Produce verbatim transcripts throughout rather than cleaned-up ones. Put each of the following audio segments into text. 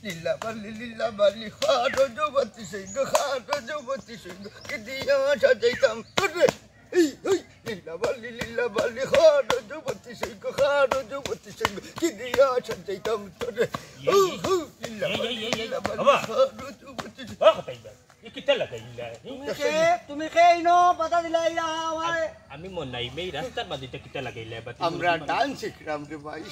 লীলা বালি, লীলা বালি, খা রজবতী সৈগ, খা রজবতী সৈগ, কি দিয়া সাজাইতাম তোরে? এই, এই, লীলা বালি, লীলা বালি, খা রজবতী সৈগ, খা রজবতী সৈগ, কি দিয়া সাজাইতাম তোরে? হু, হু, লীলা এই, এই, বালি, এই, এই, লীলা বালি, বাবা। খা রজবতী সৈগ। ও, কোথায় গেল? এ কিতা লাগাইলা? এই তুমি কে? তুমি কে ইনো বাধা দিলা ইয়া আমারে? আমি মনাই মেই রাস্তার মাঝে এটা কিতা লাগাইলা? বাতি আমরা মুরগি ডান্স শিখলাম রে ভাই।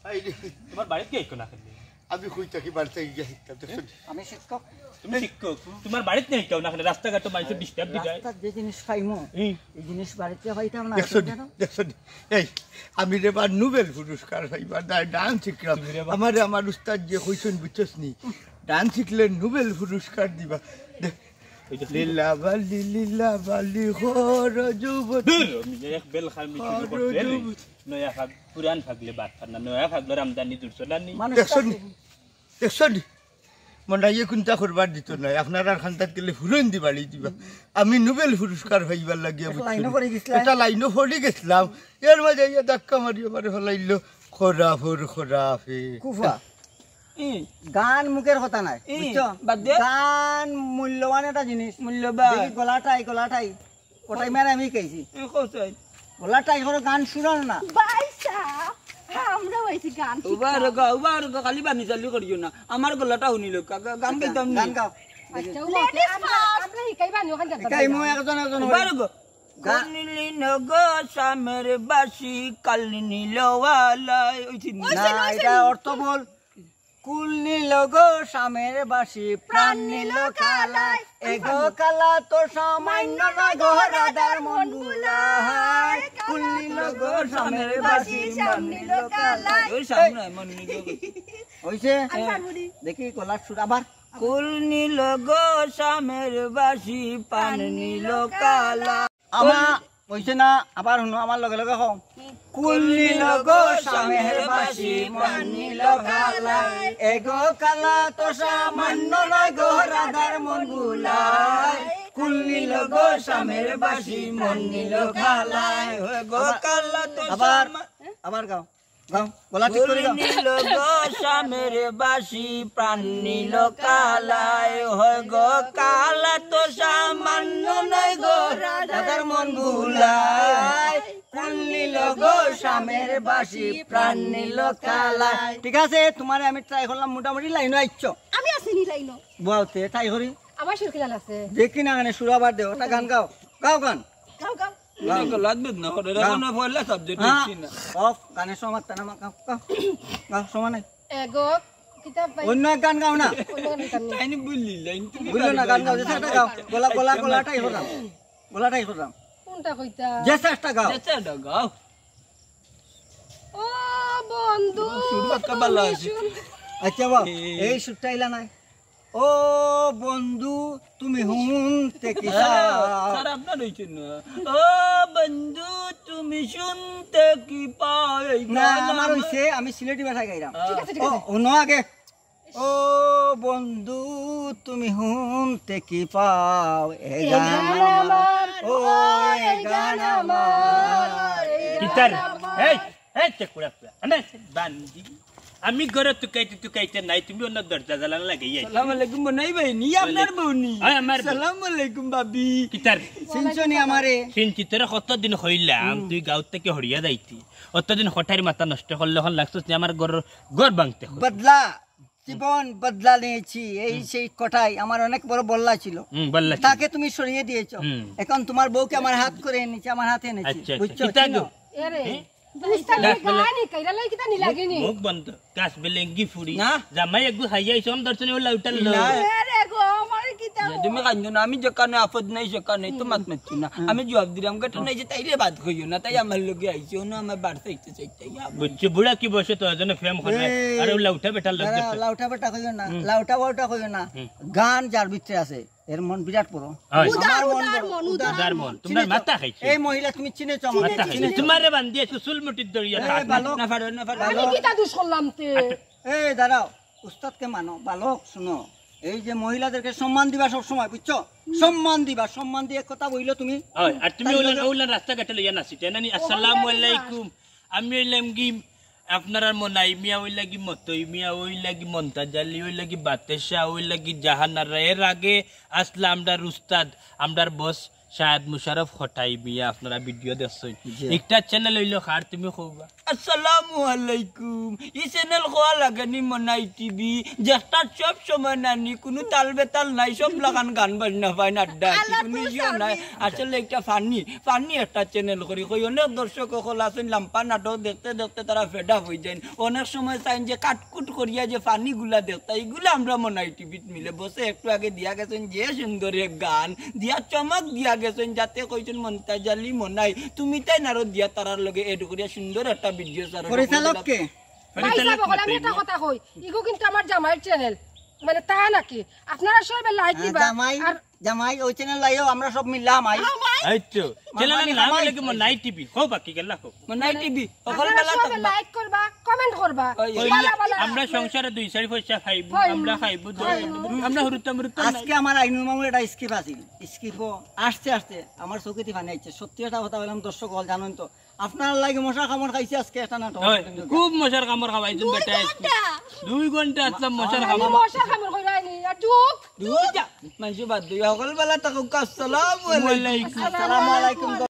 আই রে। তোমার বাড়িত গিয়া কেনে না কেনে? আমি কই থাকি বাড়িত গিয়া শিখতাম, দেখছো নি? আমি শিক্ষক। তুমি শিক্ষক? তোমার বাড়িত নাই কেউ না কেনে? রাস্তাঘাটো মানুষের ডিস্টার্ব দিবে। রাস্তাত যে জিনিস পাইমু, হুম। এই জিনিস বাড়িত পাইতাম না, দেখছো নি? জানো? দেখছো নি? এই, আমি রে বা নোবেল পুরস্কার পাইবা, না, ডান্স শিখলাম। তুমি রে বা- আমারে আমার উস্তাদ যে কইছইন, বুঝছস নি? ডান্স শিখলে নোবেল পুরস্কার দিবা। দে- ওই যে লীলা বালি, লীলা বালি, খা রজবতী। দূর, আমি এক বেল খাল মিছিল খা করতে এলি। রজবতী। নয়া ফাগ-, পুরান ফাগলে বাদ ফার না, নয়া ফাগলের আমদানি দূর চলানি। মানুষ দেখছো নি? কাছে। দেখছো নি? মনাইয়ে কুন্তা করবার দিত নায়, আপনারার খান্দাত গেলে ফুরন দি বাড়ি দিবা। আমি নোবেল পুরস্কার পাইবার লাগিয়া, এক বুঝছো লাইনও নি? পড়ি গেছিলাম। এটা লাইনও পড়ি গেছিলাম, এর মাঝে ইয়া ধাক্কা মারি আমারে ফালাইলো। খরাফর খরাফে। কুফা। ই। গান মুখের কথা নায়, ই, বুঝছো? বাদ দে। গান মূল্যবান একটা জিনিস। মূল্যবান। দেখি গলাটাই, গলাটাই। ওটাই মেরে আমি কইছি। ই, কোথায়? গলাটাই করো, গান শুনো না। ভাই সাহেব, আমরা হইছি গান উবা শিখতাম। রগো, উবা রগো, খালি বানি চালু করিও না। আমার গলাটা শুনি লোক, গা-, গান আচ্ছা, গাইতাম নি। গান গাও। আচ্ছা, ও Ladies আমরা, first। আমরা হিকাইবা নি, ওখান যাবা। হিকাই মো একজন একজন উবা হই। রগো। গা- কুলনি লগো শামের বাঁশি, কাল নিল আলায়। ওই চিনি। ওই না, চিনি, ওই এটা চিনি। অর্থ বল। কুল নিল গো শামের বাঁশি, প্রাণ নিল কালায়। এগো কালা তো সামান্য না গো রাধার মন ভুলায়। কুল নিল গো শামের বাঁশি, প্রাণ নিল কালায়। ওই সামনে মন নিল গো। হইছে? আনসার বুড়ি। দেখি গলার সুর আবার। কুল নিল গো শামের বাঁশি, প্রাণ নিল কালায়। আমা, হইছে না, আবার হুনো, আমার লগে লগে কও। কুল নিল গো শামের বাঁশি, প্রাণ নিল কালায়। এগো কালা তো সামান্য নয় গো রাধার মন ভুলায়। কুল নিল গো শামের বাঁশি, মন নিল কালায়। এগো কালা তো আবার, সামা- আবার গাও, গাও, গলা ঠিক করে গাও। কুল নিল গো শামের বাঁশি, প্রাণ নিল কালায়। হয় গো কালা তো সামান্য নয় গো রাধার মন ভুলায়। কুল নিল গো শামের বাঁশি, প্রাণ নিল কালায়। ঠিক আছে, তোমারে আমি ট্রাই করলাম, মোটামুটি লাইনও আইছো। আমি আছি নি লাইনও। বলতে ট্রাই করি। আমার সুরখিলাল আছে। দেখি না, মানে সুর আবার দেও, একটা গান গাও, গাও গান। গাও, গাও। গাও। এগুলো লাগবে না, ওটা গাও। এখন পয়লা সাবজেক্ট হ্যাঁ। দেখছি না। অফ, গানের সময় মারতে না, গাও, গাও। গাও, সময় নাই। এগো, কিতাব ভাই। অন্য এক গান গাও না। অন্য গান গাইতাম না। তাই নি বললি, লাইন তুমি বুঝলো না, গান গাও, যে একটা গাও। গলা, গলা, আচ্ছা, গলাটাই আচ্ছা। হলাম। গলাটাই হলাম। কোনটা কইতা? যে একটা গাও। যে একটা গাও। ও বন্ধু, শুরু করতে ভালো তুমি আছে। শুন- আচ্ছা বাবা, এ। এই সুরটা ইলা নাই। ও বন্ধু, তুমি হুনতে কি হ্যাঁ, চাও? খারাপ না রইছে না। ও বন্ধু, তুমি শুনতে কি পাও? এই না, গান আমার আমার হইছে, আমি সিলেটি ভাষায় গাইলাম। ঠিক আছে, ঠিক ও, আছে। অন্য আগে। ও বন্ধু, তুমি হুনতে কি পাও? এ এ গান গান আমার, আমার, ও ও এ এ গান গান আমার। আমার, এ গান কিতার? আমার। এই, এই, চেক করে আসবে। আনে, বান্দি। আমি ঘরে তুকাইতে তুকাইতে নাই, তুমি অন্য দরজা জ্বালানো লাগাই আইছো। সালাম আলাইকুম, বনাই ভাই, নি আপনার বউ নি? হ্যাঁ, আমার বউ। সালাম আলাইকুম, ভাবি। কিতার? চিনছো নি আমারে? চিনছি, তোরে কতদিন কইলাম, হুম। তুই গাঁও থেকে হরিয়া যাইতি। অতদিন কটাইর মাথা নষ্ট করলে, এখন লাগছস নি আমার ঘর, ঘর ভাঙতে হবে। বদলা, জীবন বদলা নিয়েছি, এই হুম। সেই কটাই আমার অনেক বড় বল্লা ছিল। হুম, বল্লা ছিল। তাকে তুমি সরিয়ে দিয়েছো। হুম। এখন তোমার বউকে আমার হাত করে এনেছি, আমার হাতে এনেছি। আচ্ছা, আচ্ছা। বুঝছো? কিতা চিনো? গো? এরে, হুম? উস্তাদ গাছ বেলে- গান হিকাইরা লই কিতা নি লাগেনি? মুখ বন্ধ। গাছ বেলেঙ্গি ফুড়ি। না। জামাই এগু হাইয়া ইসম দর্শনে ও লাউটার লো। না। এরে গো, আমারে কিতা না, গো? তুমি কান্দো না, আমি যেখানে আপদ নাই সেখানে তো মাত মাতছি না। হুম। আমি জবাব দিলাম, গেটে নাই যে তাইরে বাদ কইও না, তাই আমার লগে আইছে, ও না আমার বাড়িতে আইতে চাইতে আইয়া। বুঝছি, বুড়া কি বয়সে তো এজন্য প্রেম করে। এই, আরে ও লাউটা বেটার লগে দাঁড়া, তো। লাউটা বেটা কইও না, হুম। লাউটা বাউটা কইও না। হুম। গান যার ভিতরে আছে, এর মন বিরাট বড়। হয়। উদার, আমার মন উদার বড়, মন, উদার। উদার মন। চিনি তোমার তো? মাথা খাইছে। এই মহিলা তুমি চিনেছো আমার মাথা কাছে, খাইছে। চিনেছো? তোমারে বান্ধিয়ে সুসুল মুঠিত ধরিয়া এই থাক। বালক। না পারো, না পারো। আমি কিতা দোষ করলাম তে? আচ্ছা। এই দাঁড়াও, উস্তাদকে মানো, বালক শুনো। এই যে মহিলাদেরকে সম্মান দিবা সব সময়, বুঝছো? সম্মান দিবা, সম্মান দিয়ে কথা বইলো তুমি। হয়, আর তুমি তাই ওলা, বলো। ওলা রাস্তাঘাটে লইয়া নাচিতে, নানি, ওখানে আসসালামু আমি আলাইকুম। আমি হইলাম কি আপনারার মনাই মিয়া, ওই লাগি মতই মিয়া, ওই লাগি মন্তাজ আলী, ওই লাগি বাতেশা, ওই লাগি জাহানারা। এর আগে আসলা আমরার উস্তাদ, আমরার বস শাহেদ মুশারফ খটাই মিয়া, আপনারা ভিডিও দেখছইন। জি। একটা চ্যানেল অইলো কার, তুমি কওবা। আসসালামু আলাইকুম। ই চ্যানেল কওয়া লাগেনি মনাই টিভি, যেটা সব সময় নানি, কুনু তাল বেতাল নাই, সব লাখান গান বাজনা পাইন, আড্ডা আছি, কুনু ইয়েও নাই। আসলে একটা ফানি, ফানি একটা চ্যানেল করি। কই অনেক দর্শক অকল আছইন, লাম্বা নাটক দেখতে দেখতে তারা fed up অই যাইন। অনেক সময় চাইন যে কাটকুট করিয়া যে ফানিগুলা দেখতা, ইগুলা আমরা মনাই টিভিত মিলে। বসে একটু আগে দিয়া গেছইন যে সুন্দর এক গান, দিয়া চমক দিয়া গেছইন, যাতে কইছইন মন্তাজ আলী মনাই, তুমি তাইন আরো দিয়া তারার লগে add করিয়া সুন্দর একটা ভিডিও ছাড়ো। পরিচালক কে? ভাই সাহেব, অকল আমি একটা কথা কই, ইগু কিন্তু আমার জামাইর চ্যানেল, মানে তা নাকি? আপনারা সবে লাইক হ্যাঁ, দিবা। জামাই, আর জামাই, ওই চ্যানেল লাইও, আমরা সব মিললাম আই। এই তো, মানে চ্যানেলের নাম আমার হলো কি মনাই টিভি। কও বাকি গেলা কও। মনাই টিভি, অকল আপনারা বেলা সবে থাকবা। লাইক করবা, কমেন্ট করবা। ওই, ওই, বালা বালা। আমরা সংসারে দুই চারি পয়সা খাইবো, হয়। আমরা খাইবো, দুই, হয়। আমরা হুরুত্তা মুরুত্তা নাই। আজকে আমার আইনুল মামুর একটা স্কিপ আছিল, স্কিপও আসতে আসতে আমার চোখেদি পানি আইছে। সত্যি একটা কথা বললাম, দর্শক অকল জানেন তো, আপনার লাগি মশার কামড় খাইছি আজকে একটা নাটক। হয়, খুব মশার কামড় খাওয়াইছইন দুই বেটা। ঘন্টা। দুই ঘন্টা আসলাম মশার আমি কামড়। মশার কামড় কইরাইনি, আর চুপ। দুই যা, মানুষ বাদ দিও, হকল বেলা থাকুক। আসসালামু আলাইকুম। ওয়ালাইকুম। আসসালামু আলাইকুম।